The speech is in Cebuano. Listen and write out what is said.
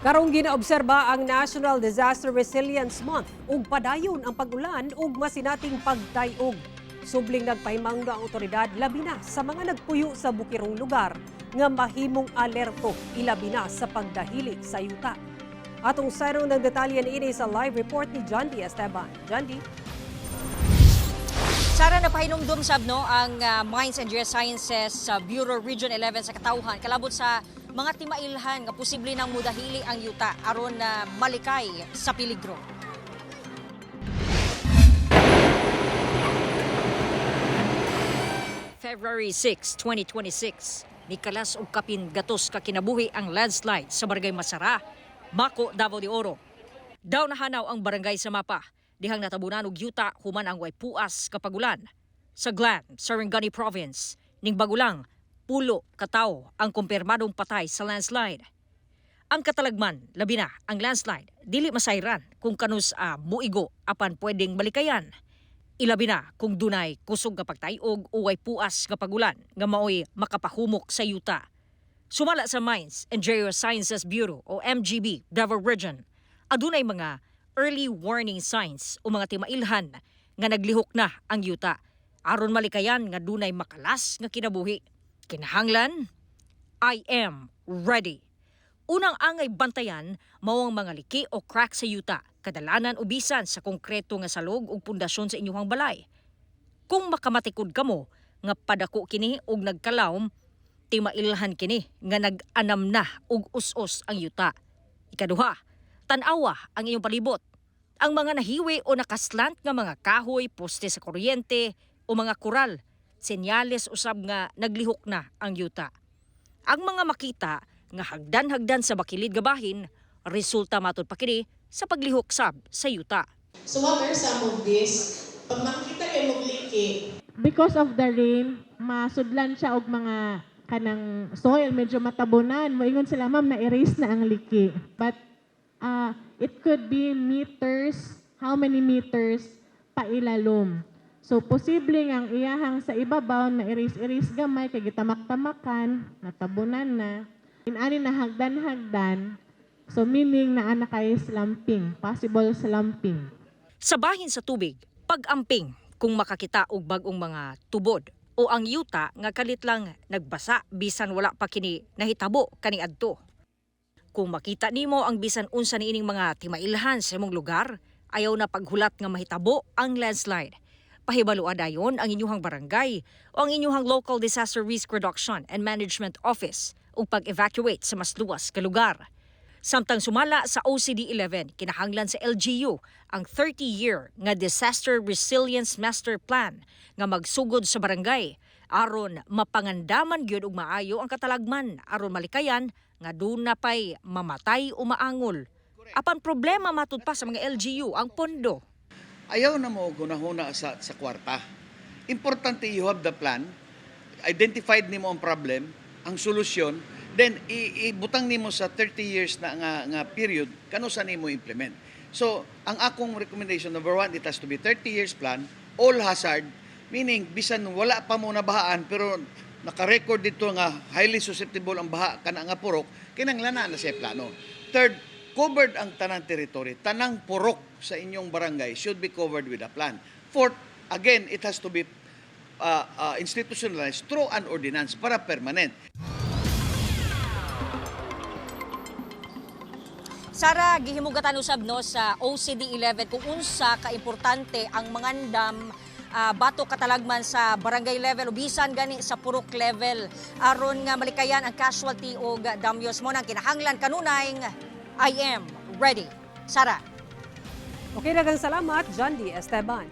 Karong ginaobserba ang National Disaster Resilience Month ug padayon ang pag-ulan ug masinating pagtay-og. Subling nagpahimangno ang otoridad, labi na sa mga nagpuyo sa bukirong lugar, nga mahimong alerto, ilabi na sa pagdahili sa yuta. Atong sayron ng detalye niini sa live report ni John D. Esteban. John D. Sara, napahinumdum sab, no, ang Mines and Geosciences sa Bureau Region 11 sa katawhan kalabot sa mga timailhan nga posible nang mudahili ang yuta aron na malikay sa peligro. February 6, 2026, nikalas og kapin 100 ka kinabuhi ang landslide sa Barangay Masara, Maco, Davao de Oro. Daw nahanaw ang barangay sa mapa, dihang natabunan og yuta human ang way puas ka pagulan. Sa Glan, Sarangani Province, ning bagulang, 10 katawo ang kumpirmadong patay sa landslide. Ang katalagman, labi na ang landslide, dili masayran kung kanus muigo, apan pwedeng malikayan. Ilabi na kung dunay kusog nga pagtayog o way puas nga pagulan nga maoy makapahumok sa yuta. Sumala sa Mines and Geosciences Bureau o MGB Davao Region, adunay mga early warning signs o mga timailhan nga naglihok na ang yuta. Aron malikayan nga dunay makalas nga kinabuhi, kinahanglan I am ready. Unang angay bantayan mao ang mga liki o crack sa yuta, kadalanan o bisan sa konkreto nga salog ug pundasyon sa inyong balay. Kung makamatikod kamo nga padako kini og nagkalawom, timailhan kini nga nag-anam na og us-us ang yuta. Ikaduha, tan-awa ang iyong palibot. Ang mga nahiwi o nakaslant nga mga kahoy, poste sa kuryente o mga kural, senyales usab nga naglihok na ang yuta. Ang mga makita nga hagdan-hagdan sa bakilid nga bahin, resulta matud pa kini sa paglihok sab sa yuta. So what are some of these? Pag makikita kay mong liki, Because of the rain, masudlan siya og mga kanang soil, medyo matabunan. Moingon sila, "Ma'am, na-erase na ang liki." But it could be meters, how many meters pailalom. So, posible nga ang iyahang sa ibabaw na erase-erase gamay, kay gitamak-tamakan, natabunan na. Inani na hagdan-hagdan, so meaning na ana kay slumping, possible slumping. Sa bahin sa tubig, pag-amping kung makakita og bag-ong mga tubod o ang yuta nga kalit lang nagbasa bisan wala pa kini nahitabo kaniadto. Kung makita nimo ang bisan unsa niining mga timailhan sa imong lugar, ayaw na paghulat nga mahitabo ang landslide. Pahibalua dayon ang inyuhang barangay o ang inyuhang local disaster risk reduction and management office ug pag-evacuate sa mas luwas nga lugar. Samtang sumala sa OCD 11, kinahanglan sa LGU ang 30-year nga Disaster Resilience Master Plan nga magsugod sa barangay aron mapangandaman gyud og maayo ang katalagman aron malikayan nga duna pay mamatay o maangol. Apan problema matud pa sa mga LGU ang pondo. Ayaw na mo gunahuna sa kwarta. Importante you have the plan, identified nimo ang problem, ang solusyon, then ibutang nimo sa 30 years na nga period kano sa nimo implement. So, ang akong recommendation, number one, it has to be 30 years plan, all hazard, meaning bisan wala pa mo nabahaan pero naka-record dito nga highly susceptible ang baha kana nga purok, kinahanglan na na siya plano. Third, covered ang tanang territory, tanang purok sa inyong barangay should be covered with a plan. Fourth, again, it has to be institutionalized through an ordinance para permanent. Sara, gihimugatan usab, no, sa OCD 11 kung unsa kaimportante ang mangandam batok katalagman sa barangay level o bisan gani sa purok level aron nga malikayan ang casualty og damyos. Mo nang kinahanglan kanunay I am ready. Sara. Okay, daghang salamat, John D. Esteban.